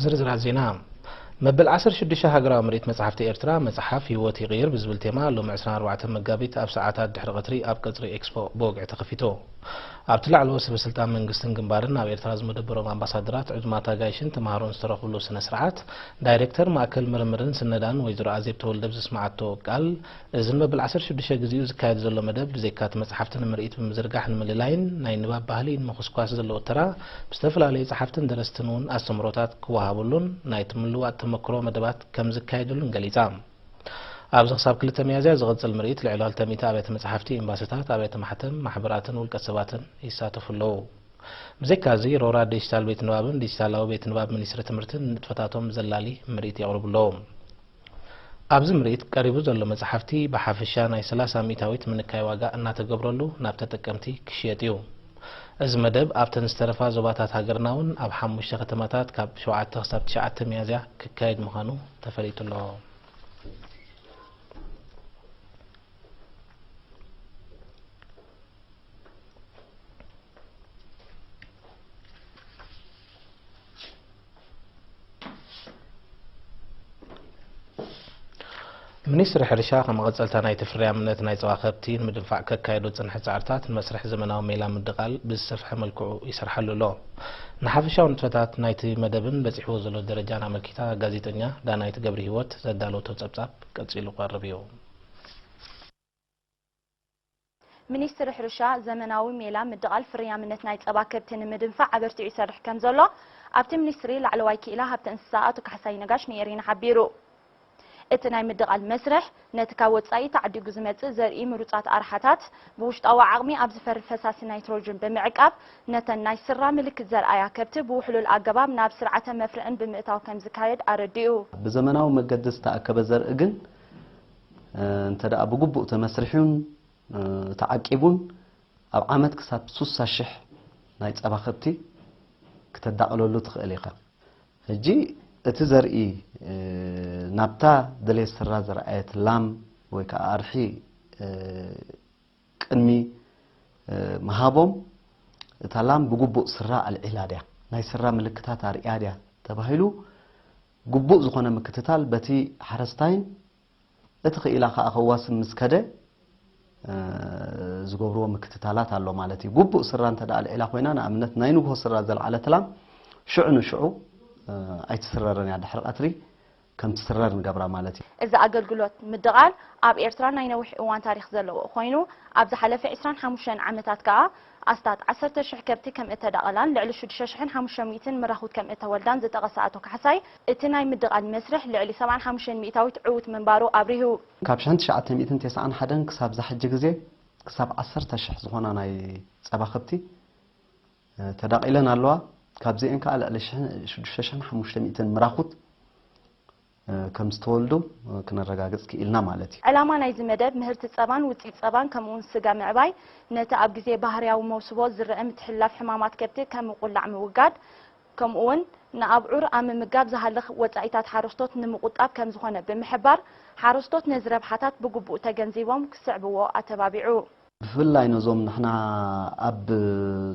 ዝርዝራት ዜና። መበል ዓሰርተ ሽዱሽተ ሃገራዊ ምርኢት መጽሓፍቲ ኤርትራ፣ መጽሓፍ ህይወት ይቕይር ብዝብል ቴማ፣ ሎሚ ዕስራን ኣርባዕተን መጋቢት ኣብ ሰዓታት ድሕሪ ቀትሪ ኣብ ቀጽሪ ኤክስፖ ብወግዒ ተኸፊቱ። ኣብቲ ላዕለዎት ሰበ ስልጣን መንግስትን ግንባርን ኣብ ኤርትራ ዝመደበሮም ኣምባሳደራት፣ ዕዱማት ኣጋይሽን ተማሃሮን ዝተረኽብሉ ስነ ስርዓት፣ ዳይሬክተር ማእከል ምርምርን ስነዳን ወይዘሮ ኣዜብ ተወልደ ብዘስምዓቶ ቃል፣ እዚ ንመበል ዓሰርተ ሽዱሽተ ግዜኡ ዝካየድ ዘሎ መደብ፣ ብዘይካ እቲ መጽሓፍቲ ንምርኢት ብምዝርጋሕ ንምልላይን ናይ ንባብ ባህሊ ንምኹስኳስ ዘለዎ ተራ፣ ብዝተፈላለዩ ጸሓፍትን ደረስትን እውን ኣስተምህሮታት ክወሃበሉን ናይቲ ምልዋጥ ተመክሮ መደባት ከም ዝካየደሉን ገሊጻ። ኣብዚ ክሳብ ክልተ ሚያዝያ ዝቕጽል ምርኢት፣ ልዕሊ ክልተ ሚእቲ ኣብያተ መጽሓፍቲ፣ ኤምባሲታት፣ ኣብያተ ማሕተም፣ ማሕበራትን ውልቀ ሰባትን ይሳተፉ ኣለዉ። ብዘይካዚ፣ ሮራ ዲጂታል ቤት ንባብን ዲጂታላዊ ቤት ንባብ ሚኒስትሪ ትምህርትን ንጥፈታቶም ዘላሊ ምርኢት የቕርቡ ኣለዉ። ኣብዚ ምርኢት ቀሪቡ ዘሎ መጽሓፍቲ ብሓፈሻ ናይ ሰላሳ ሚእታዊት ምንካይ ዋጋ እናተገብረሉ ናብ ተጠቀምቲ ክሽየጥ እዩ። እዚ መደብ ኣብተን ዝተረፋ ዞባታት ሃገርና እውን ኣብ ሓሙሽተ ከተማታት ካብ ሸውዓተ ክሳብ ትሽዓተ ሚያዝያ ክካየድ ምዃኑ ተፈሊጡ ኣሎ። ሚኒስትሪ ሕርሻ፣ ከም መቐጸልታ ናይቲ ፍርያምነት ናይ ጸባ ከብቲ ንምድንፋዕ ከካየዶ ዝጸንሐ ጻዕርታት፣ ንመስርሕ ዘመናዊ ሜላ ምድቓል ብዝሰፍሐ መልክዑ ይሰርሓሉ ኣሎ። ንሓፈሻዊ ንጥፈታት ናይቲ መደብን በጺሕዎ ዘሎ ደረጃን ኣመልኪታ፣ ጋዜጠኛ ዳናይት ገብረሂወት ዘዳለወቶ ጸብጻብ ቀጺሉ ክቐርብ እዩ። ሚኒስትሪ ሕርሻ፣ ዘመናዊ ሜላ ምድቓል ፍርያምነት ናይ ጸባ ከብቲ ንምድንፋዕ ኣበርቲዑ ይሰርሕ ከም ዘሎ፣ ኣብቲ ሚኒስትሪ ላዕለዋይ ክኢላ ሃብቲ እንስሳ ኣቶ ካሕሳይ ነጋሽ ንኤሪና ሓቢሩ። እቲ ናይ ምድቓል መስርሕ፣ ነቲ ካብ ወጻኢ ተዓዲጉ ዝመጽእ ዘርኢ ምሩጻት ኣርሓታት፣ ብውሽጣዊ ዓቕሚ ኣብ ዝፈሪ ፈሳሲ ናይትሮጅን ብምዕቃብ፣ ነተን ናይ ስራ ምልክት ዘርኣያ ከብቲ ብውሕሉል ኣገባብ ናብ ስርዓተ መፍርዕን ብምእታው ከም ዝካየድ ኣረዲኡ። ብዘመናዊ መገዲ ዝተኣከበ ዘርኢ ግን፣ እ፣ እንተ ደኣ ብግቡእ ተመስሪሑን፣ እ፣ ተዓቂቡን፣ ኣብ ዓመት ክሳብ ስሳ ሽሕ ናይ ጸባ ከብቲ ክተዳቕለሉ ትኽእል ኢኻ። ሕጂ እቲ ዘርኢ፣ እ፣ ናብታ ድሌት ስራ ዘርኣየት ላም ወይ ከኣ ኣርሒ፣ እ፣ ቅድሚ፣ እ፣ ምሃቦም፣ እታ ላም ብግቡእ ስራ ኣልዒላ ድያ፣ ናይ ስራ ምልክታት ኣርእያ ድያ ተባሂሉ ግቡእ ዝኾነ ምክትታል በቲ ሓረስታይን እቲ ክኢላ ከኣ ከዋስብ ምስ ከደ፣ እ፣ ዝገብርዎ ምክትታላት ኣሎ ማለት እዩ። ግቡእ ስራ እንተ ደኣ ኣልዒላ ኮይና፣ ንኣብነት ናይ ንግሆ ስራ ዘልዓለት ላም ሽዑ ንሽዑ፣ እ፣ ኣይትስረርን እያ፣ ድሕሪ ቀትሪ ከም ትስረር ንገብራ ማለት እዩ። እዚ ኣገልግሎት ምድቓል ኣብ ኤርትራ ናይ ነዊሕ እዋን ታሪኽ ዘለዎ ኮይኑ፣ ኣብ ዝሓለፈ ዕስራን ሓሙሽተን ዓመታት ከኣ ኣስታት ዓሰርተ ሽሕ ከብቲ ከም እተዳቐላን ልዕሊ ሽዱሽተ ሽሕን ሓሙሽተ ሚእትን ምራኹት ከም እተወልዳን ዝጠቐሰ ኣቶ ካሕሳይ፣ እቲ ናይ ምድቓል መስርሕ ልዕሊ ሰብዓን ሓሙሽተን ሚእታዊት ዕዉት ምንባሩ ኣብሪሁ። ካብ ሽሕን ትሽዓተ ሚእትን ተስዓን ሓደን ክሳብ እዛ ሕጂ ግዜ፣ ክሳብ ዓሰርተ ሽሕ ዝኾና ናይ ጸባ ከብቲ፣ እ፣ ተዳቒለን ኣለዋ። ካብዚአን ከኣ ልዕሊ ሽሕ-፣ ሽዱሽተ ሽሕን ሓሙሽተ ሚእትን ምራኹት፣ እ፣ ከም ዝተወልዱ፣ እ፣ ክነረጋግጽ ክኢልና ማለት እዩ። ዕላማ ናይዚ መደብ ምህርቲ ጸባን ውጽኢት ጸባን ከምኡውን ስጋ ምዕባይ፣ ነቲ ኣብ ግዜ ባህርያዊ መውስቦ ዝረአ ምትሕልላፍ ሕማማት ከብቲ ከም ምቁላዕ ምውጋድ፣ ከምኡውን ንኣብዑር ኣብ ምምጋብ ዝሃልኽ ወጻኢታት ሓረስቶት ንምቁጣብ ከም ዝኾነ ብምሕባር፣ ሓረስቶት ነዚ ረብሓታት ብግቡእ ተገንዚቦም ክስዕብዎ ኣተባቢዑ። ብፍላይ ነዞም ንሕና ኣብ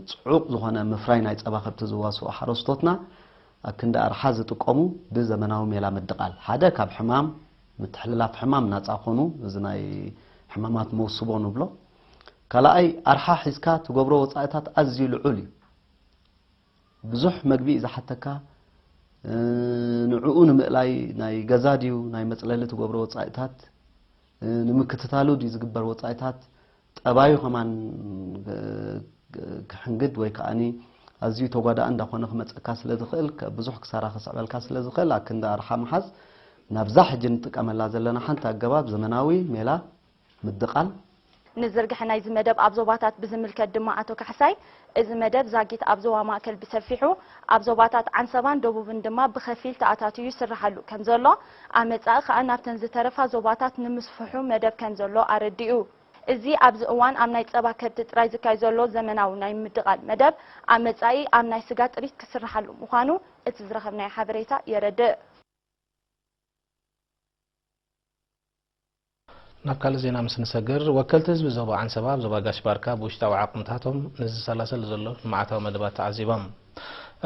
ጽዑቕ ዝኾነ ምፍራይ ናይ ጸባ ከብቲ ዝዋስኡ ሓረስቶትና፣ ኣብ ክንዲ ኣርሓ ዝጥቀሙ ብዘመናዊ ሜላ ምድቓል፣ ሓደ ካብ ሕማም፣ ምትሕልላፍ ሕማም ናጻ ኮኑ፣ እዚ ናይ ሕማማት መውስቦ ንብሎ። ካልኣይ፣ ኣርሓ ሒዝካ ትገብሮ ወጻኢታት ኣዝዩ ልዑል እዩ። ብዙሕ መግቢ እዩ ዝሓተካ። እ፣ ንዕኡ ንምእላይ ናይ ገዛ ድዩ ናይ መጽለሊ ትገብሮ ወጻኢታት፣ እ፣ ንምክትታሉ ድዩ ዝግበር ወጻኢታት፣ ጠባዩ ከማን፣ እ፣ ክሕንግድ ወይ ከኣኒ ኣዝዩ ተጓዳኢ እንዳኾነ ክመጸካ ስለ ዝኽእል፣ ከ-፣ ብዙሕ ክሳራ ከስዕበልካ ስለ ዝኽእል፣ ኣክንዲ ኣርሓ ምሓዝ ናብዛ ሕጂ ንጥቀመላ ዘለና ሓንቲ ኣገባብ ዘመናዊ ሜላ ምድቓል። ንዝርግሐ ናይዚ መደብ ኣብ ዞባታት ብዝምልከት ድማ ኣቶ ካሕሳይ፣ እዚ መደብ ዛጊት ኣብ ዞባ ማእከል ብሰፊሑ፣ ኣብ ዞባታት ዓንሰባን ደቡብን ድማ ብኸፊል ተኣታትዩ ይስርሓሉ ከም ዘሎ፣ ኣብ መጻኢ ከኣ ናብተን ዝተረፋ ዞባታት ንምስፍሑ መደብ ከም ዘሎ ኣረዲኡ። እዚ ኣብዚ እዋን ኣብ ናይ ጸባ ከብቲ ጥራይ ዝካየድ ዘሎ ዘመናዊ ናይ ምድቓል መደብ፣ ኣብ መጻኢ ኣብ ናይ ስጋ ጥሪት ክስርሓሉ ምዃኑ እቲ ዝረኸብናዮ ሓበሬታ የረድእ። ናብ ካልእ ዜና ምስ ንሰግር፣ ወከልቲ ህዝቢ ዞባ ዓንሰባ ኣብ ዞባ ጋሽ ባርካ ብውሽጣዊ ዓቕምታቶም ንዝሰላሰል ዘሎ ልምዓታዊ መደባት ተዓዚቦም።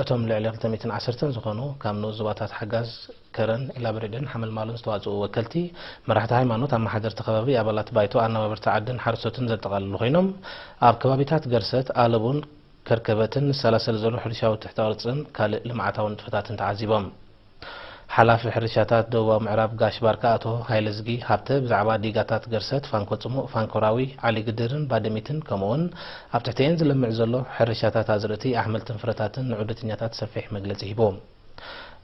እቶም ልዕሊ ክልተ ሚእትን ዓሰርተን ዝኾኑ ካብ ንኡስ ዞባታት ሓጋዝ ከረን፣ ኢላብሪድን ሓመልማሉን ዝተዋጽኡ ወከልቲ፣ መራሕቲ ሃይማኖት፣ ኣመሓደርቲ ከባቢ፣ ኣባላት ባይቶ፣ ኣነባበርቲ ዓድን ሓረስቶትን ዘጠቓለሉ ኮይኖም፣ ኣብ ከባቢታት ገርሰት፣ ኣለቡን ከርከበትን ዝሰላሰል ዘሎ ሕርሻዊ ትሕተ ቅርጽን ካልእ ልምዓታዊ ንጥፈታትን ተዓዚቦም። ሓላፊ ሕርሻታት ደቡባዊ ምዕራብ ጋሽ ባርካ ኣቶ ሃይለዝጊ ሃብተ ብዛዕባ ዲጋታት ገርሰት፣ ፋንኮ ጽሙእ፣ ፋንኮራዊ፣ ዓሊ ግድርን ባደሚትን ከምኡውን ኣብ ትሕተኤን ዝለምዕ ዘሎ ሕርሻታት ኣዝርእቲ፣ ኣሕምልትን ፍረታትን ንዑደተኛታት ሰፊሕ መግለጺ ሂቦም።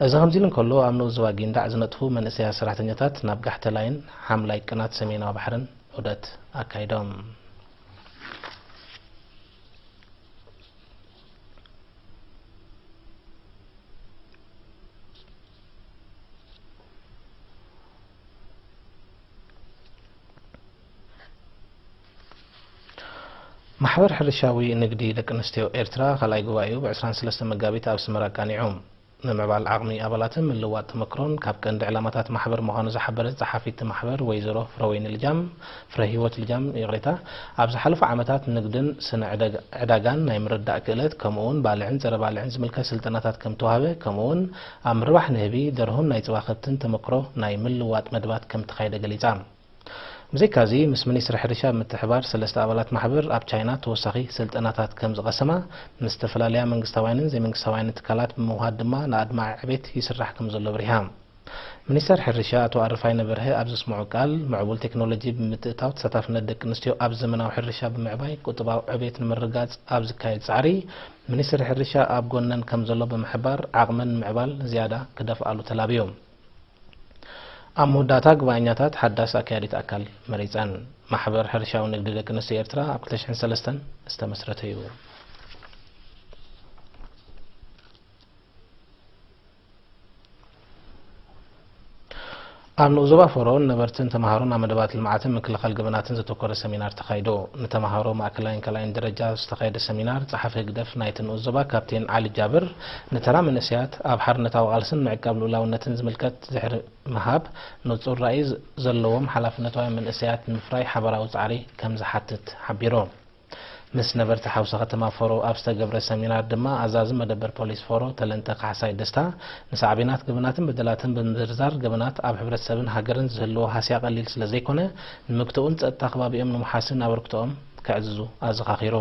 እዚ ከምዚ ኢሉ እንከሎ፣ ኣብ ንኡስ ዞባ ጊንዳዕ ዝነጥፉ መንእሰያት ሰራሕተኛታት ናብ ጋሕተላይን ሓምላይ ቅናት ሰሜናዊ ባሕርን ዑደት ኣካይዶም። ማሕበር ሕርሻዊ ንግዲ ደቂ ኣንስትዮ ኤርትራ ካልኣይ ጉባኤኡ ብ ዕስራን ሰለስተን መጋቢት ኣብ ኣስመራ ኣቃኒዑ። ምምዕባል ዓቕሚ ኣባላትን ምልውዋጥ ተመክሮን ካብ ቀንዲ ዕላማታት ማሕበር ምዃኑ ዝሓበረት ጸሓፊት እቲ ማሕበር ወይዘሮ ፍረወይኒ ልጃም፣ ፍረ ህይወት ልጃም፣ ይቕሬታ፣ ኣብ ዝሓለፉ ዓመታት ንግድን ስነ ዕደግ-፣ ዕዳጋን ናይ ምርዳእ ክእለት ከምኡውን ባልዕን ጸረ ባልዕን ዝምልከት ስልጠናታት ከም ተዋህበ ከምኡውን ኣብ ምርባሕ ንህቢ፣ ደርሆን ናይ ጸባ ከብትን ተመክሮ ናይ ምልውዋጥ መደባት ከም ተኻየደ ገሊጻ። ብዘይካዚ፣ ምስ ሚኒስትሪ ሕርሻ ብምትሕብባር ሰለስተ ኣባላት ማሕበር ኣብ ቻይና ተወሳኺ ስልጠናታት ከም ዝቐሰማ ምስ ዝተፈላለያ መንግስታውያንን ዘይመንግስታውያንን ትካላት ብምውሃድ ድማ ንኣድማዒ ዕቤት ይስራሕ ከም ዘሎ ኣብሪሃ። ሚኒስተር ሕርሻ ኣቶ ኣረፋይነ በርሀ ኣብ ዘስምዖ ቃል፣ ምዕቡል ቴክኖሎጂ ብምትእትታው ተሳታፍነት ደቂ ኣንስትዮ ኣብ ዘመናዊ ሕርሻ ብምዕባይ ቁጠባዊ ዕቤት ንምርግጋጽ ኣብ ዝካየድ ጻዕሪ፣ ሚኒስትሪ ሕርሻ ኣብ ጎነን ከም ዘሎ ብምሕባር፣ ዓቕመን ንምዕባል ዝያዳ ክደፍኣሉ ተላብዩ። ኣብ መወዳእታ፣ ጉባኤኛታት ሓዳስ ኣካያዲት ኣካል መሪጸን። ማሕበር ሕርሻዊ ንግዲ ደቂ ኣንስትዮ ኤርትራ ኣብ ክልተ ሽሕን ሰለስተን ዝተመስረተ እዩ። ኣብ ንኡስ ዞባ ፎሮ ንነበርትን ተምሃሮን ኣብ መደባት ልምዓትን ምክልኻል ገበናትን ዘተኮረ ሰሚናር ተኻይዱ። ንተምሃሮ ማእከላይን ካልኣይን ደረጃ ዝተኻየደ ሰሚናር፣ ጸሓፊ ህግደፍ ናይቲ ንኡስ ዞባ ካፕቴን ዓሊ ጃብር፣ ንተራ መንእሰያት ኣብ ሓርነታዊ ቃልስን ምዕቃብ ልኡላውነትን ዝምልከት ድሕሪ ምሃብ፣ ንጹር ራእይ ዘለዎም ሓላፍነታውያን መንእሰያት ንምፍራይ ሓባራዊ ጻዕሪ ከም ዝሓትት ሓቢሩ። ምስ ነበርቲ ሓውሲ ከተማ ፎሮ ኣብ ዝተገብረ ሰሚናር ድማ፣ ኣዛዚ መደበር ፖሊስ ፎሮ ተለንተ ካሕሳይ ደስታ፣ ንሳዕቤናት ገበናትን በደላትን ብምዝርዛር፣ ገበናት ኣብ ሕብረተሰብን ሃገርን ዝህልዎ ሃስያ ቀሊል ስለ ዘይኮነ፣ ንምግትኡን ጸጥታ ከባቢኦም ንምውሓስን ኣበርክቶኦም ከዕዝዙ ኣዘኻኺሩ።